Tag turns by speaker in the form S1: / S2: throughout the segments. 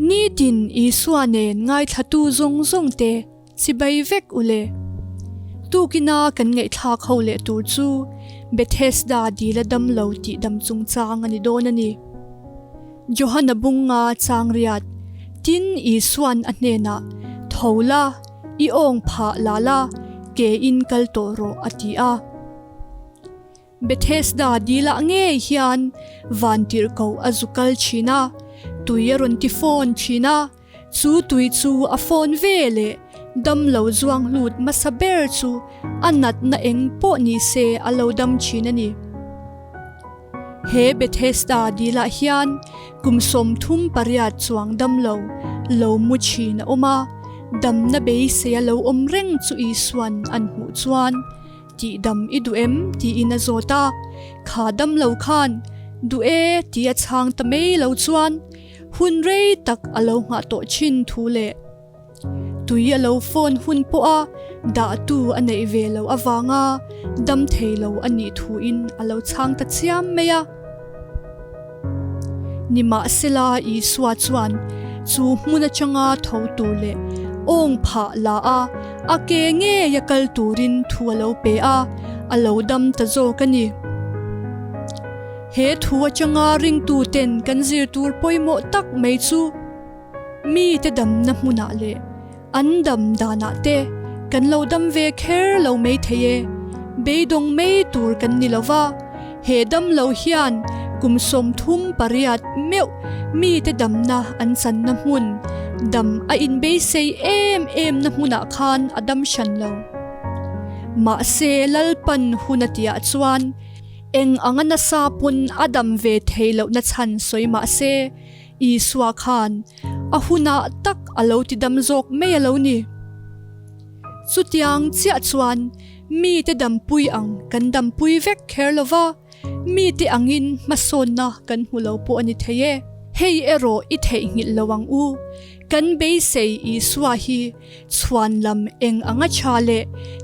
S1: Nitin Isua nen ngaithlatu zawng zawng te chibai vek u le. Tukina kan ngaihthlak ho leh tur chu Bethesda dila damlo tih dam chungchang a ni dawn a ni. Johana bunga chang riat, Tin Isuan a hnenah, Tho la, i awng phah la la, ke in kal tawh rawh a ti a. Bethesda dilah ngei hian vantirhkoh a zu kal thin a, tui a rawn ti fawn thin a, chu tui chu a fawn ve leh damlo zuang hlut hmasa ber chu a natna eng pawh ni se a lo dam thin a ni. He Bethesda dilah hian kum 38 chuang damlo lo mu thin a awm a, damna beisei a lo awm reng chu Isuan an hmuh chuan, Tihdam i duh em? tiin a zawt a, Kha dam lo khan, Duh e ti a chhang ta mai lo chuan hun rei tak a lo nghah tawh thin thu leh tui a lo phone hun pawh a dahtu a neih ve lo avanga dam thei lo a nih thuin a lo chhang ta chiam mai a. Nimahsela Isua chuan chu hmun atanga tho tur leh awng phah la a, a ke ngei a kal turin thu a lo pe a, a lo dam ta zawk a ni. He thu atanga ringtuten kan zir tur pawimawh tak mai chu mite damna hmunah leh An dam danah te kan lo dam ve kher lo mai thei e, beidawng mai tur kan ni lo va, he dam lo hian kum 38 meuh mite damna an channa hmun dam a inbeisei em em na hmunah khan a dam hran lo. Mahse Lalpan hun a tihah chuan eng anga nasa pawn a dam ve thei lohna chhan sawi mahse Isua khan A hunah tak a lo ti dam zawk mai a lo ni. Chutiang chiah chuan mite dampui ang kan dampui vek kher lo va, mite angin hmasawnna kan hmu lo pawh a ni thei e. Hei erawh i theihnghilh lo ang u, kan beisei Isua hi chhuan lam eng anga tha leh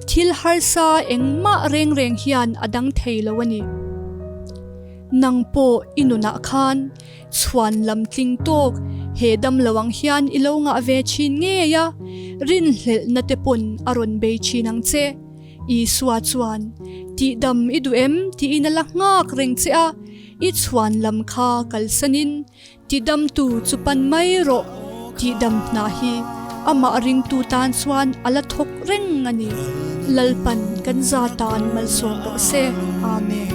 S1: thil harsa engmah reng reng hian a dang thei lo a ni. Nang pawh i nunah khan Chhuan lam tling tawk he dam lo ang hian i lo ngah ve thin ngei a, rinhlelhna te pawn a rawn bei thin ang che. Isua chuan, Tihdam i duh em? tiin a la nghak reng che a, i chhuan lam kha kalsanin tidamtu chu pan mai rawh, tihdam hna hi amah ringtu tan chuan a la thawk reng a ni. Lalpan kan za tan malsawm rawh se. Amen.